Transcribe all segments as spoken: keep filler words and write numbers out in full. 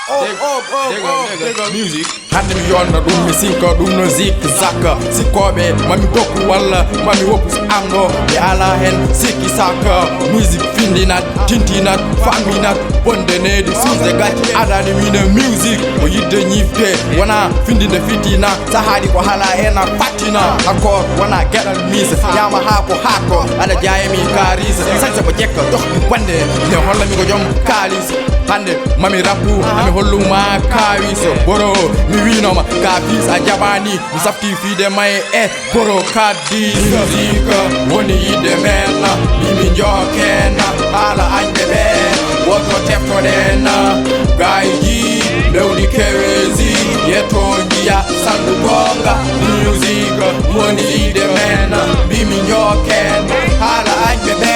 Oh, oh, oh, oh, music. Hannde mi yonna ɗum, mi sinka ɗum no zik zaka. Sikkooɓe, mami dokku walla mami woppu si anndo. Mi ala hen sikki saka. Music findinat, tintinat, famminat. Bonde neydi suusde gacce adani mine music. Ko yidde ñifde, wona findinde fitina. Sahaaji ko hala ena fattina. Encore wona geɗal misa. Ñaama haako haako, aɗa jaayami kaalis. Sañse ko jekka, dox mi bande. Ne holla mi ko joom kaalis. Hannde mami rappu, ami holluma kaawis. Boro, mi wiinoma kaafis, a jaɓani. Mi safti fiide may e boro kaddis. Musique woni yidde men, mimi joken. Haala añɓe ɓe, woto teftoɗen. Gayji, lewdi kewesi, yetto njiya, sandu gonga. Musique woni yidde men, mimi joken. Haala añɓe ɓe,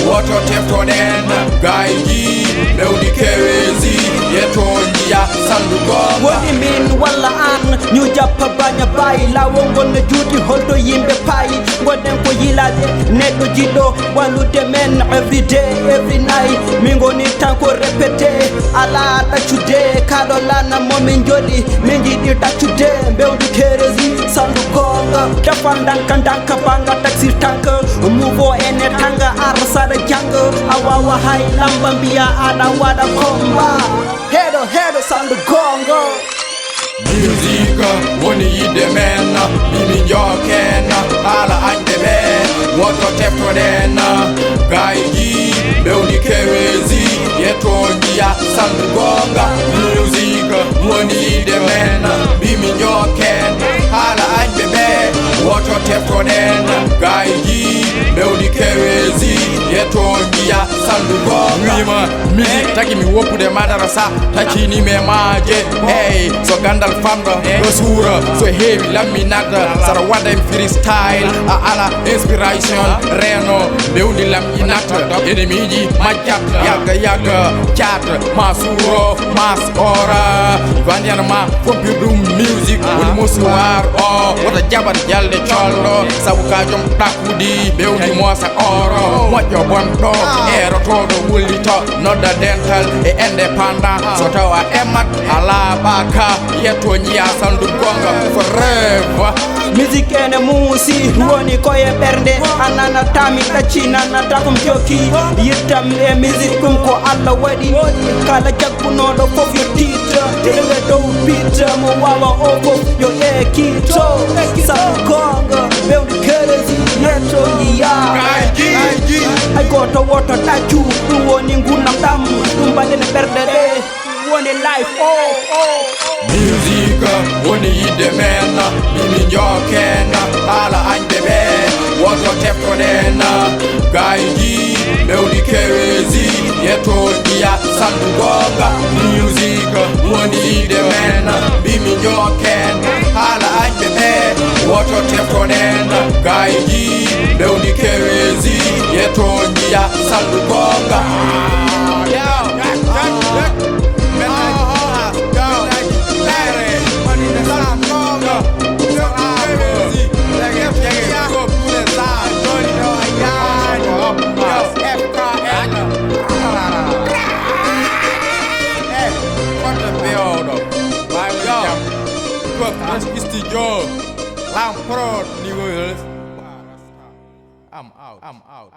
woto teftoɗen. Gayji, lewdi kewesi, yetto njiya, sandu gonga. Woni min walla an, ñu jappa baña bayi. Lawol ngol no juuti, holto yimɓe payi? Gonɗen ko yilaɓe, neɗɗo jiɗɗo wallude men. Every day, every night, min ngoni tan ko répété. Ala ɗaccude, kaɗo lana mo min joli. Min jiɗi ɗaccude, mbewdi keresi, sandu gonga. Tefan danka danka banga taxi tanka. Muvo ene tanga ar saɗa janga. A wawa hay lamba mbiya aɗa waɗa komba. Heɗo, heɗo, sandu gonga. Musique woni yidde men, mimi joken. Haala añɓe ɓe, woto teftoɗen. Gayji, lewdi kewesi, yetto njiya, sandu gonga. Musique woni yidde men, mimi joken. Haala añɓe ɓe, woto teftoɗen. Gayji, lewdi kewesi, yetto njiya, sandu gonga. Wima musique tagi mi woppude madarasa. Taccini me maaje, ey, so gandal famɗo, ɗo suura, so heewi lamminat, sara waɗa en freestyle, a ala inspiration, reeno, mbewdi lamminat, enemiji majjat, yagga yagga, caat, ma suuro, mas ora, vanyan ma, fompir ɗum music, woni musuwar o, wota jaɓat jalde colɗo, sabu ka joom ɗakkuɗi, mbewdi moosa oro, moƴƴo bonɗo, eerotooɗo wullito, nodda dental e indépendant, so tawa emat a laaɓaka, yetto njiya sandu gonga forever. Musique ene muusi, woni koye ɓernde. A nanata mi ɗacci, nanata ko mi jokki. Yittam e musique ɗum ko Allah waɗi. Kala jaggunooɗo fof yo tiit. Tiriɓe dow beat, mo wawa o fof yo ekkito. Sandu gonga, mbewdi keresi, yetto njiya. Ay gooto woto ɗaccu, ɗum woni ngurnam ɗam. Ɗum mbaɗen ɓerɗe ɗe. Woni life, oh, oh. Musique woni yidde men, mimi joken. Haala añɓe ɓe, woto teftoɗen. Gayji, mbewdi kewesi, yetto njiya, sandu gonga. Musique woni yidde men, mimi joken. Haala añɓe ɓe, woto teftoɗen. Gayji, mbewdi kewesi, yetto njiya, sandu gonga. Studio, Lam Prod, New York. I'm out. I'm out.